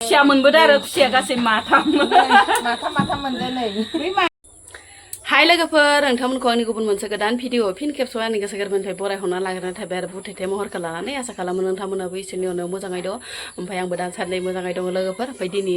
खुसिया मोनबोदों आरो खुसिया गासै माथाम मोनदों नै हाय लोगोफोर नोंथांमोनखौ आंनि गुबुन मोनसे गोदान भिडिअ फिन खेबस' आंनि गोसो गोरबोनिफ्राय बरायहरना लाग्रोनाय थाबाय आरो बुथेथे महरखौ लानानै आसा खालामो नोंथांमोनाबो इसोरनि अननायाव मोजाङै दं ओमफ्राय आंबो दासान्दि मोजाङै दङ लोगोफोर ओमफ्राय दिनै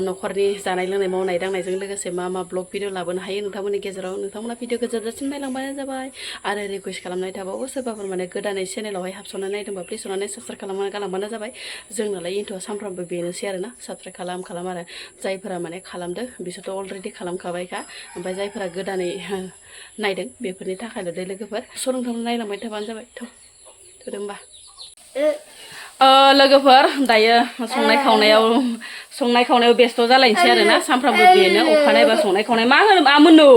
न'खरनि जानाय लोंनाय मावनाय दांनायजों लोगोसे मा मा ब्लग भिडिअ लाबोनो हायो नोंथांमोननि गेजेराव नोंथांमोना भिडिअखौ जोबजासिम नायलांबानो जाबाय आरो रिकुवेस्ट खालामनाय थाबावो सोरबाफोर माने गोदानै चेनेलावहाय हाबस'नानै नायदोंबा प्लिज अननानै साबस्क्राइब खालामनानै गालांबानो जाबाय जोंनालाय इन्थ'आ सानफ्रामबो बेनोसै आरोना साबस्क्राइब खालाम आरो जायफोरा माने खालामदों बिसोरथ' अलरेडि खालामखाबायखा ओमफ्राय जायफोरा गोदानै नायदों बेफोरनि थाखायल' दे लोगोफोर स' नोंथांमोन नायलांबाय थाबानो जाबाय थ'दो होमबा लोगोफोर दायो संनाय खावनायाव बेस्थ' जालायनोसै आरोना सानफ्रामबो बेनो अखा नायबा संनाय खावनाय मा होनो मा मोननो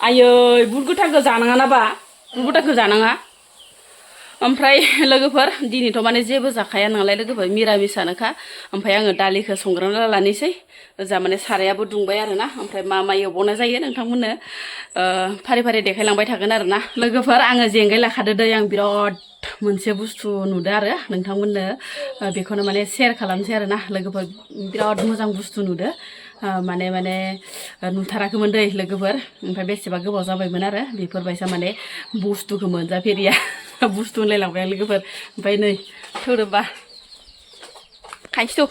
आयै बुद गोथांखौ जानाङा नाबा बुद गोथांखौ जानाङा ओमफ्राय लोगोफोर दिनैथ' माने जेबो जाखाया नालाय लोगोफोर मिरामिसानोखा ओमफ्राय आङो दालिखौ संग्रोना लानोसै जा माने सारायाबो दुंबाय आरोना ओमफ्राय मा एवबावनाय जायो नोंथांमोननो फारि फारि देखायलांबाय थागोन आरोना लोगोफोर आङो जेंगाय लाखादो दै आं बिराद मोनसे बुस्थु नुदों आरो नोंथांमोननो बेखौनो माने शेयार खालामसै आरोना लोगोफोर बिराद मोजां बुस्थु नुदो माने नुथाराखैमोन दै लोगोफोर ओमफ्राय बेसेबा गोबाव जाबायमोन आरो बेफोरबायसा माने बुस्थुखौ मोनजाफेरिया बुस्थु होनलायलांबाय आं लोगोफोर ओमफ्राय नै थोरोबा खायसो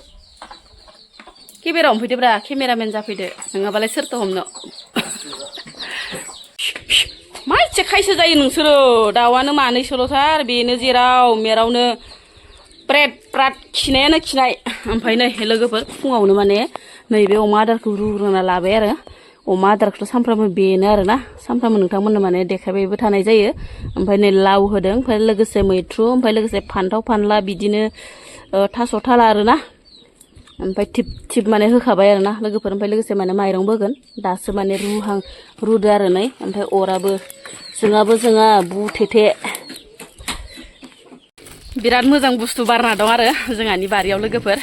केमेरा हमफैदोब्रा केमेरामेन जाफैदो नङाबालाय सोरथो हमनो मा इसे खायसो जायो नोंसोरो दाउआनो मानैसोल'थार बेनो जेराव मेरावनो प्रेट प्राट खिनायानो खिनाय ओमफ्राय नै लोगोफोर फुङावनो माने नैबे अमा आदारखौ रुग्रोना लाबाय आरो अमा आदारखौथ' सानफ्रामबो बेनो आरोना सानफ्रामबो नोंथांमोननो माने देखायबायबो थानाय जायो ओमफ्राय नै लाव होदों ओमफ्राय लोगोसे मैथ्रु ओमफ्राय लोगोसे फान्थाव फानला बिदिनो थास' थाला आरोना ओमफ्राय थिप माने होखाबाय आरोना लोगोफोर ओमफ्राय लोगोसे माने माइरंबो होगोन दासो माने रुदो आरो नै ओमफ्राय अराबो जोंहा बुथेथे बिराद मोजां बुस्थु बारना दं आरो जोंहानि बारियाव लोगोफोर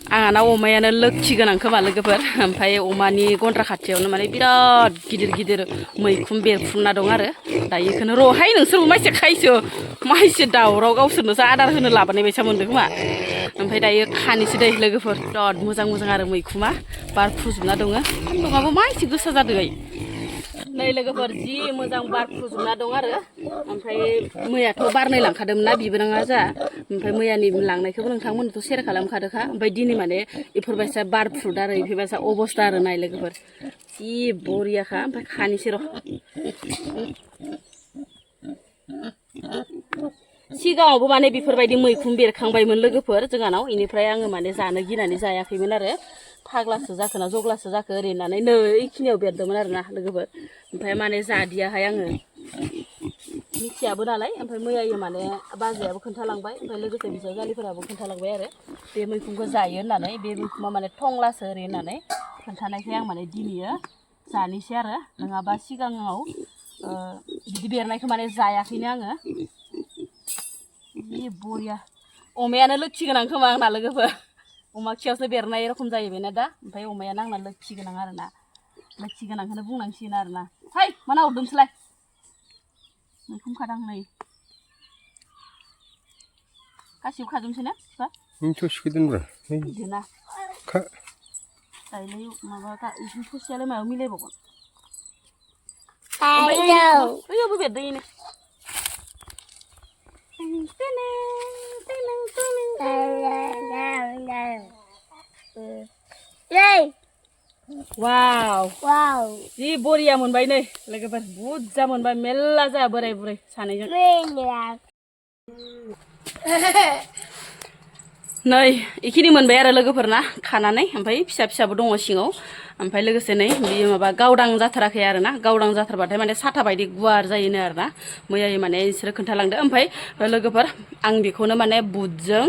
आंहाना अमायानो लोखि गोनां खोमा लोगोफोर ओमफ्राय अमानि गन्द्रा खाथियावनो माने बिराद गिदिर मैखुन बेरफ्रुना दं आरो दायो बेखौनो र'हाय नोंसोरबो माइसे खायसो माइसे दावराव गावसोरनोसो आदार होनो लाबोनाय बायसा मोनदों खोमा ओमफ्राय दायो खानोसै दै लोगोफोर बिराद मोजां आरो मैखुमा बारफुजोबना दङ सान्दुङाबो माइसे गोसा जादों नै लोगोफोर जि मोजां बारफुजोबना दं आरो ओमफ्राय मैयाथ' बारनै लांखादोंमोन ना बिबोनाङा जा ओमफ्राय मैयानि लांनायखौबो नोंथांमोनथ' शेयार खालामखादोंखा ओमफ्राय दिनै माने बेफोरबायसा बारफ्रुद आरो बेफोरबायसा अबस्था आरो नाय लोगोफोर जि बरियाखा ओमफ्राय खानोसै र' सिगाङावबो माने बेफोरबायदि मैखुन बेरखांबायमोन लोगोफोर जोंहानाव बेनिफ्राय आङो माने जानो गिनानै जायाखैमोन आरो फाग्लासो जाखो ना जग्लासो जाखो ओरै होननानै नै बेखिनियाव बेरदोंमोन आरोना लोगोफोर ओमफ्राय माने जादियाहाय आङो मिथियाबो नालाय ओमफ्राय मैयायो माने बाजैयाबो खोन्थालांबाय ओमफ्राय लोगोसे बिजावजालिफोराबो खोन्थालांबाय आरो बे मैखुनखौ जायो होननानै बे मैखुना माने थंलासो ओरै होननानै खोन्थानायखाय आं माने दिनैयो जानोसै आरो नङाबा सिगाङाव बिदि बेरनायखौ माने जायाखैनो आङो जि बरिया अमायानो लोखि गोनां खोमा आंना लोगोफोर अमा खियावसो बेरनाय रखम जाहैबायना दा ओमफ्राय अमायानो आंना लोखि गोनां आरोना लोखि गोनांखौनो बुंनांसिगोन आरोना हाय माना हरदोंसोलाय मैखुन खादां नै गासिबो खाजोबनोसै ना बिफा ससिखोदोनब्रा बिदिना दायोलाय माबा ससियालाय मायाव मिलायबावगोन बैयावबो बेरदों इनो वाव जि बरिया मोनबाय नै लोगोफोर बुरजा मोनबाय मेल्ला जाया बोराय बुरै सानैजों नै इखिनि मोनबाय आरो लोगोफोरना खानानै ओमफ्राय फिसाबो दङ सिङाव ओमफ्राय लोगोसे नै बियो माबा गावदां जाथाराखै आरोना गावदां जाथारबाथाय माने साथा बायदि गुवार जायोनो आरोना मैयायै माने बिसोरो खोन्थालांदो ओमफ्राय लोगोफोर आं बेखौनो माने बुटजों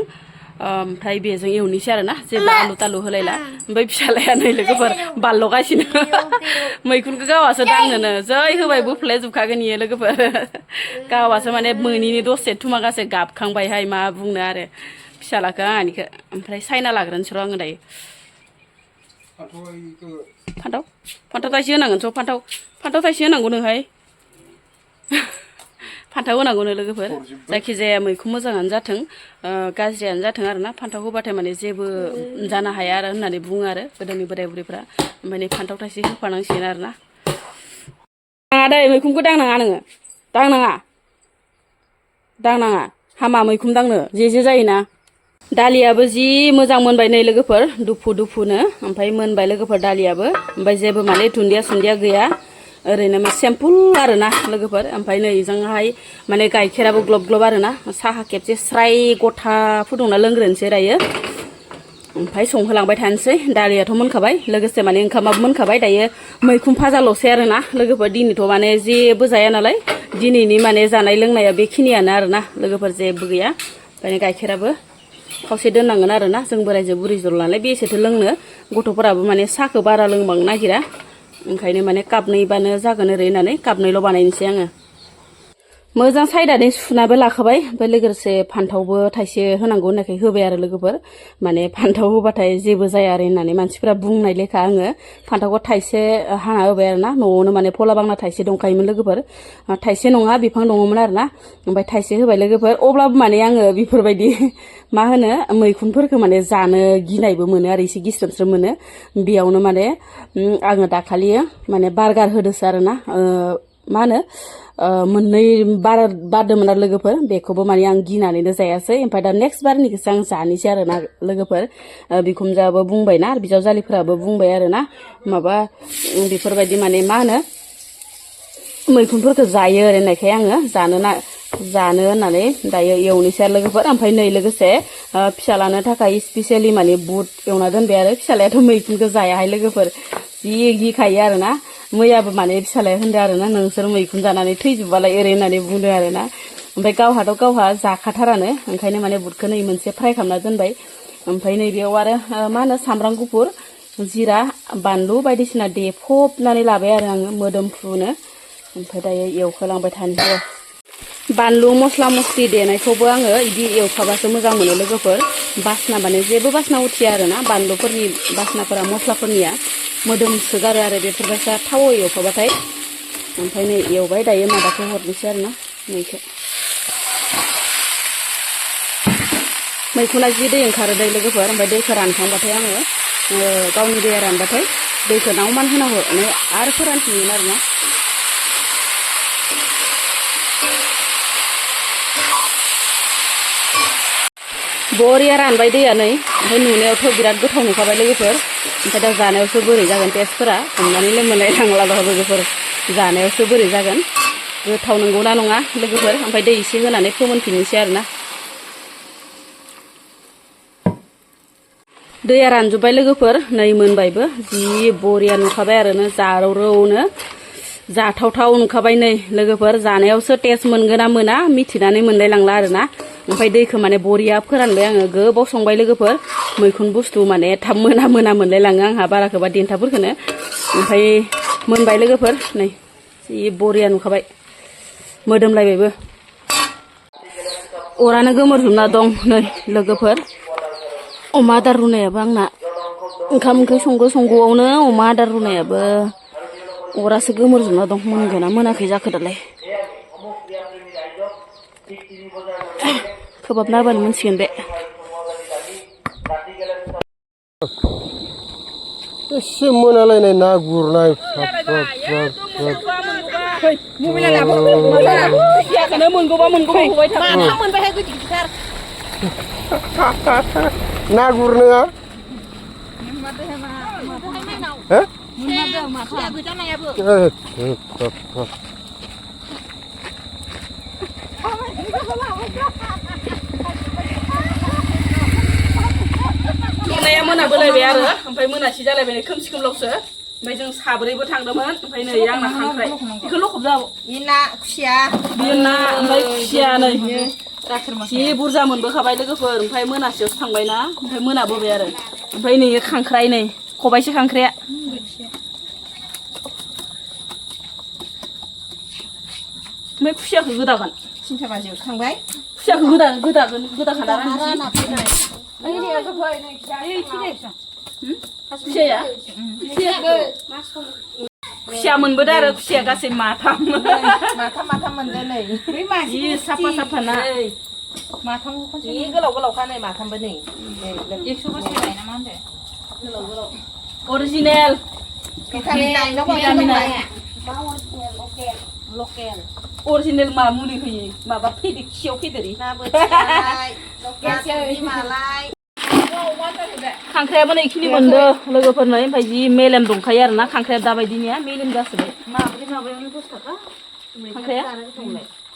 ओमफ्राय बेजों एवनोसै आरोना जेबो आलु तालु होलायला ओमफ्राय फिसालाया नै लोगोफोर बालल'गासिनो मैखुनखौ गावासो दांनोनो जै होबाय बोफ्लेजोबखागोन इयो लोगोफोर गावासो माने मोनिनि दसे थुमागासे गाबखांबायहाय मा बुंनो आरो फिसालाखौ आंहानिखौ ओमफ्राय सायना लाग्रोनोसै र' आङो दायो फान्थाव थाइसे होनांगोनस' फान्थाव थाइसे होनांगौ नोंहाय फान्थाव होनांगौनो लोगोफोर जायखिजाया मैखुन मोजाङानो जाथों गाज्रियानो जाथों आरोना फान्थाव होबाथाय माने जेबो जानो हाया आरो होननानै बुङो आरो गोदोनि बोराय बुरैफ्रा ओमफ्राय नै फान्थाव थाइसे होफानांसिगोन आरोना दाङा दै मैखुनखौ दांनाङा नोङो दांनाङा हामा मैखुन दांनो जे जायोना दालियाबो जि मोजां मोनबाय नै लोगोफोर दुफु दुफुनो ओमफ्राय मोनबाय लोगोफोर दालियाबो ओमफ्राय जेबो माने दुन्दिया सुन्दिया गैया ओरैनो सिम्पोल आरोना लोगोफोर ओमफ्राय नै जोंहाय माने गाइखेराबो ग्लब ग्लब आरोना साहा खेबसे स्राय गथा फुदुंना लोंग्रोनोसै दायो ओमफ्राय संहोलांबाय थानोसै दालियाथ' मोनखाबाय लोगोसे माने ओंखामाबो मोनखाबाय दायो मैखुन फाजाल'सै आरोना लोगोफोर दिनैथ' माने जेबो जाया नालाय दिनैनि माने जानाय लोंनाया बेखिनियानो आरोना लोगोफोर जेबो गैया ओमफ्राय गाइखेराबो खावसे दोननांगोन आरोना जों बोराइजो बुरै जल नालाय बेसेथो लोंनो गथ'फोराबो माने साहाखौ बारा लोंबांनो नागिरा ओंखायनो माने कापनैबानो जागोन ओरै होननानै कापनैल' बानायनोसै आङो मोजां सायदानै सुनाबो लाखाबाय ओमफ्राय लोगोसे फान्थावबो थाइसे होनांगौ होननायखाय होबाय आरो लोगोफोर माने फान्थाव होबाथाय जेबो जाया आरो होननानै मानसिफोरा बुंनाय लेखा आङो फान्थावखौ थाइसे हाना होबाय आरोना न'आवनो माने फला बांना थाइसे दंखायोमोन लोगोफोर थाइसे नङा बिफां दङमोन आरोना ओमफ्राय थाइसे होबाय लोगोफोर अब्लाबो माने आङो बेफोरबायदि मा होनो मैखुनफोरखौ माने जानो गिनायबो मोनो आरो एसे गिस्रोम मोनो बेयावनो माने आङो दाखालि माने बार्गार होदोसो आरोना मा होनो मोननै बारदोंमोन आरो लोगोफोर बेखौबो माने आं गिनानैनो जायासै ओमफ्राय दा नेक्स्ट बारनिखौसो आं जानोसै आरोना लोगोफोर बिखुनजोआबो बुंबायना बिजावजालिफोराबो बुंबाय आरोना माबा बेफोरबायदि माने मा होनो मैखुनफोरखौ जायो आरो होननायखाय आङो जानो होननानै दायो एवनोसै आरो लोगोफोर ओमफ्राय नै लोगोसे फिसालानो थाखाय स्पेसियेलि माने बुट एवना दोनबाय आरो फिसालायाथ' मैखुनखौ जायाहाय लोगोफोर जि गिखायो आरोना मैयाबो माने फिसालाया होनदों आरोना नोंसोर मैखुन जानानै थैजोबबालाय ओरै होननानै बुंदों आरोना ओमफ्राय गावहा जाखाथारानो ओंखायनो माने बुटखौ नै मोनसे फ्राय खालामना दोनबाय ओमफ्राय नैबेयाव आरो मा होनो सामब्राम गुफुर जिरा बानलु बायदिसिना देफबनानै लाबाय आरो आङो मोदोमफ्रुनो ओमफ्राय दायो एवखोलांबाय थानोसै बानलु मस्ला मस्लि देनायखौबो आङो बिदि एवखाबासो मोजां मोनो लोगोफोर बासना माने जेबो बासना उथिया आरोना बानलुफोरनि बासनाफोरा मस्लाफोरनिया मोदोमसोगारो आरो बेफोरबायसा थावआव एवखाबाथाय ओमफ्राय नै एवबाय दायो माबाखौ हरनोसै आरोना मैखुना जि दै ओंखारो दै लोगोफोर ओमफ्राय दैखौ रानखांबाथाय आङो गावनि दैया रानबाथाय दैखौ नावमान होना हरनानै आरो फोरानफिनगोन आरोना बरिया रानबाय दैया नै ओमफ्राय नुनायावथ' बिराद गोथाव नुखाबाय लोगोफोर ओमफ्राय दा जानायावसो बोरै जागोन टेस्टफोरा हमनानै मोननाय थांला लोगोफोर जानायावसो बोरै जागोन गोथाव नंगौना नङा लोगोफोर ओमफ्राय दै एसे होनानै फोमोनफिननोसै आरोना दैया रानजोब्बाय लोगोफोर नै मोनबायबो जि बरिया नुखाबाय आरोना जारौरौनो जाथावथाव नुखाबाय नै लोगोफोर जानायावसो टेस्ट मोनगोन ना मोना मिथिनानै मोनलाय लांला आरोना ओमफ्राय दैखौ माने बरिया फोरानबाय आङो गोबाव संबाय लोगोफोर मैखुन बुस्थु माने थाब मोना मोनलाय लाङो आंहा बाराखौबा देन्थाफोरखौनो ओमफ्राय मोनबाय लोगोफोर नै जि बरिया नुखाबाय मोदोमलायबायबो अरानो गोमोरजोबना दं नै लोगोफोर अमा आदार रुनायाबो आंना ओंखाम ओंख्रि संगौआवनो अमा आदार रुनायाबो अरासो गोमोरजोबना दं मोनगोन ना मोनाखै जाखो दालाय खोबाबना होबानो मोनसिगोन बे एसे मोनालायनाय ना गुरनाय ना गुरनो गुरनाया मोनाबोलायबाय आरो ओमफ्राय मोनासि जालायबाय खोमसि खोमलावसो ओमफ्राय जों साब्रैबो थांदोंमोन ओमफ्राय नै आंना खांख्राय बेखौ लखब जाबाव बे ना खुसिया बेयो ना ओमफ्राय खुसिया नै जि बुरजा मोनबोखाबाय लोगोफोर ओमफ्राय मोनासियावसो थांबाय ना ओमफ्राय मोनाबोबाय आरो ओमफ्राय नै खांख्राय नै खबाइसे खांख्राया ओमफ्राय खुसियाखौ गोदागोन 3 बाजियावसो थांबाय खुसियाखौ गोदाखाना खुसियाया खुसिया मोनबोदो आरो खुसिया गासै माथाम माथाम मोनदो नै बै जि साफा साफा ना माथामखौ खनसे जि गोलाव नै माथामबो नै 100 बोसोर जायो ना मा होनदो अरिजिनेल भिटामिन आइ न भिटामिन आइ लकेल अरिजिनेल मा मुलि होयो माबा फैदो खियाव फैदोरि ना बोथियालाय लकेल बिमालाय खांख्रायाबो नै इखिनि मोनदो लोगोफोरनो ओमफ्राय जि मेलेम दंखायो आरोना खांख्राया दाबायदिनिया मेलेम जासोबाय माब्रै माबायावनो 10 थाखा खांख्राया